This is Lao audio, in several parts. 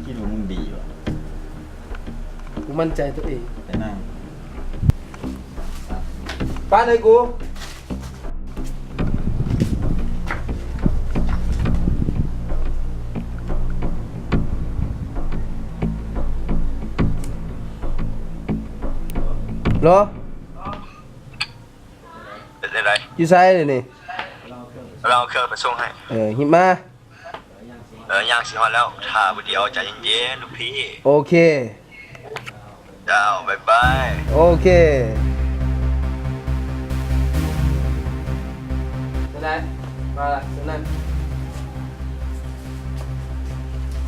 ຄິດວ່າມຶງດີວະ? ກູໝັ້ນໃຈໂຕເອງ. ໄປນັ່ງ. ປ້ານໃຫ້ກູ. ໂລ. ເປັນຈັ່ງໃດ? ຢູ່ໃສດຽວນີ້? ກຳລັງເອົາເຄື່ອງໄປສົ່ງໃຫ້. ເອີ ຮີບມາ. ເອີ ຍ່າງຊິຮອດແລ້ວ. ຖ້າຜູ້ດຽວ ໃຈເຢັນໆ ລູກພີ່. ໂອເຄ. ເຈົ້າ ບາຍບາຍ. ໂອເຄ. ເປັນໃດ? ມາລະ ເຊີນນັ່ງ.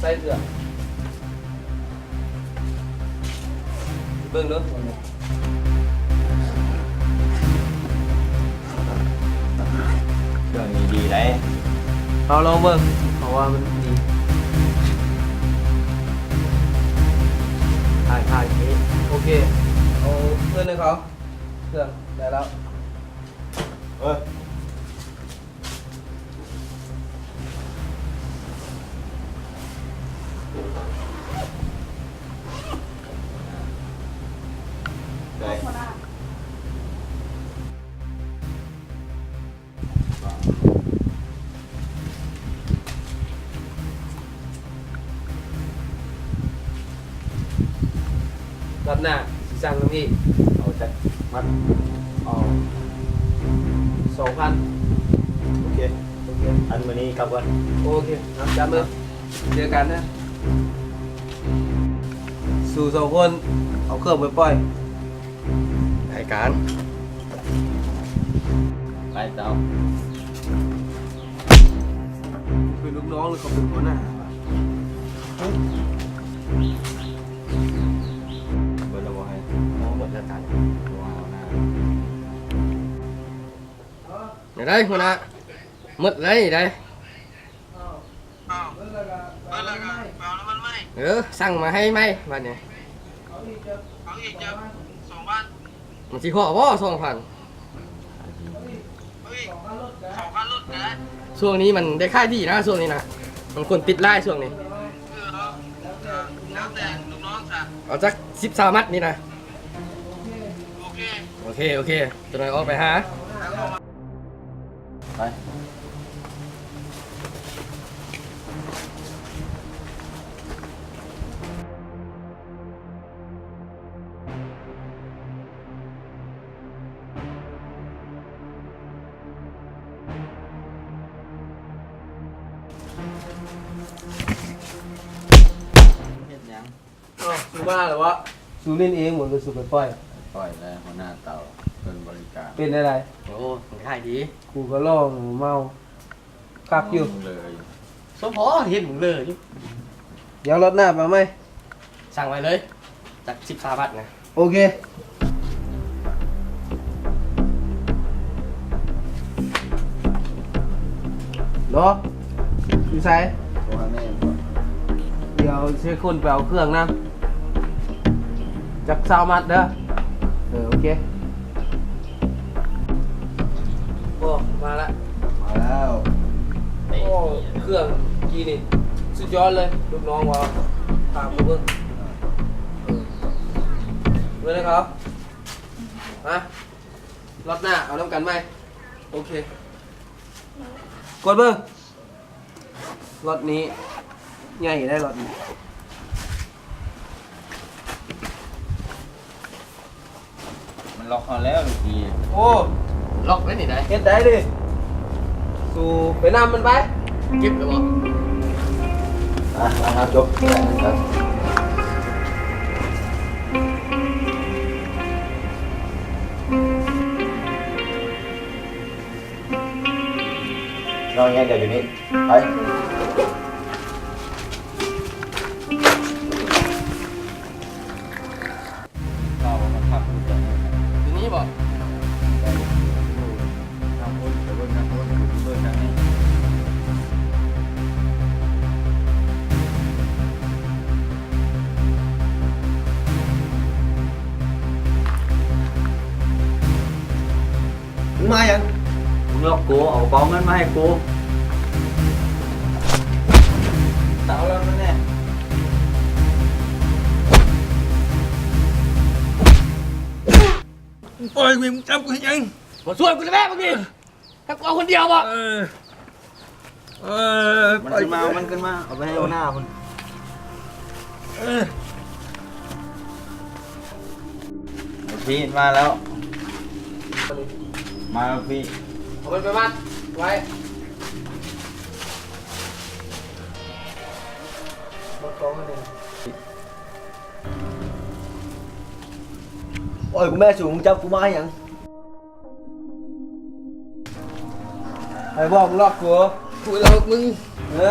ໃສ່ເສື້ອ. ເບິ່ງເດີ ເຄື່ອງນີ້ດີໃດ໋. ເຮົາລອງເບິ່ງ ເພາະວ່າມັນດີ. ຖ່າຍ ຖ່າຍນີ້. ໂອເຄ ເອົາເງິນໃຫ້ເຂົາ. ເຄື່ອງໄດ້ແລ້ວ. ເອີ. ໄດ້ ຫົວໜ້າ. ລອບໜ້າຊິສັ່ງນຳອີກ. ເອົາຈັກມັດ? ເອົາສອງພັນ. ໂອເຄ ໂອເຄ ອັນມື້ນີ້ກັບກ່ອນ. ໂອເຄ ເອົາ ຈັບມື ເຈີກັນເດີ. ສູສອງຄົນເອົາເຄື່ອງໄປປ່ອຍ. ໄດ້ການ. ໄປເຈົ້າ. ເປັນລູກນ້ອງ ຫຼື ເຂົາເປັນຫົວໜ້າ? ເບິດແລ້ວບໍ່ໃຫ້? ບໍ່ ເບິດແລ້ວການ ຫົວໜ້າ. ໄດ້ ຫົວໜ້າ. ໝົດແລ້ວນີ້ໄດ໋. ເອົາ ເບິດແລ້ວກະໄປເອົານ້ຳມັນໃໝ່. ເອີ ສັ່ງມາໃຫ້ໃໝ່ບາດນີ້. ເອົາອີກຈັກ ເອົາອີກຈັກສອງພັນ. ມັນຊິພໍບໍ່ ສອງພັນ? ເອົາອີກ ເອົາອີກສອງຄັນລົດກະໄດ້. ຊ່ວງນີ້ມັນໄດ້ຂາຍດີນະ ຊ່ວງນີ້ນະ ມັນຄົນຕິດຫຼາຍຊ່ວງນີ້. ເອີ ເອົາ ແລ້ວແຕ່ ແລ້ວແຕ່ລູກນ້ອງຊະ. ເອົາຈັກສິບຊາວມັດນີ້ນະ. ໂອເຄ ໂອເຄ ໂອເຄ ຈັກໜ້ອຍອອກໄປຫາ. ໄປ. ເຮັດຫຍັງ? ອ້າວ ສູມາແລ້ວວະ? ສູຫຼິ້ນເອງບໍ່ ຫຼື ສູໄປປ່ອຍ? ປ່ອຍແລ້ວ ຫົວໜ້າເຕົາເພິ່ນບໍລິການ. ເປັນແນວໃດ? ໂອ້ ມັນຂາຍດີ. ກູກໍລອງເມົາ ຄັກຢູ່. ເລີຍ ສົມພໍເຫັນເລີຍ. ດຽວລອບໜ້າໄປເອົາໃໝ່. ສັ່ງໄວ້ເລີຍ ຈັກສິບຊາວບາດນະ. ໂອເຄ. ໂລ ຢູ່ໃສ? ໂທຫາແມ່ກ່ອນ. ດຽວຊິໃຫ້ຄົນໄປເອົາເຄື່ອງນຳ ຈັກຊາວມັດເດີ. ເອີ ໂອເຄ. ໂອ້ ມາລະ ມາແລ້ວ. ໂອ້ ເຄື່ອງກີ້ນີ້ສຸດຍອດເລີຍ ລູກນ້ອງວ່າ ພາມາເບິ່ງ. ເອີ ເບິ່ງໃຫ້ເຂົາ ມາ ລອບໜ້າເອົານຳກັນໃໝ່. ໂອເຄ ກວດເບິ່ງ. ລັອດນີ້ໃຫຍ່ໄດ໋ ລັອດນີ້. ມັນລັອກເຮົາແລ້ວນີ້. ໂອ້ ລັອກໄດ້ນີ້ໄດ໋. ເຮັດໄດ້ເດ້. ສູໄປນຳມັນໄປ. ເກັບແລ້ວບໍ່? ອ່ະ ມາຈົບ. ນອນແຍກກັນຢູ່ນີ້ ໄປ. ຢູ່ນີ້ບໍ່? ມຶງມາຫຍັງ? ມຶງລັອກກູ ເອົາກະເປົາເງິນມາໃຫ້ກູ. ເອົາແລ້ວມັນແນ່. ປ່ອຍກູ ມຶງຈັບກູເຮັດຫຍັງ? ບໍ່ຊ່ວຍກູແລ້ວແມ່ ບາງທີ ຖ້າກູເອົາຄົນດຽວບໍ່? ເອີ ເອີ ມັນຂຶ້ນມາ ມັນຂຶ້ນມາ ເອົາໄປໃຫ້ຫົວໜ້າພຸ້ນ. ເອີ ພີ່ມາແລ້ວ ມາພີ່ ເອົາມັນໄປມັດໄວ້. ໂອ້ຍ ກູແມ່ສູງ ຈັບກູມາຫຍັງ? ໃຜບອກມຶງລັອກກູ? ກູລັອກມຶງ. ເອີ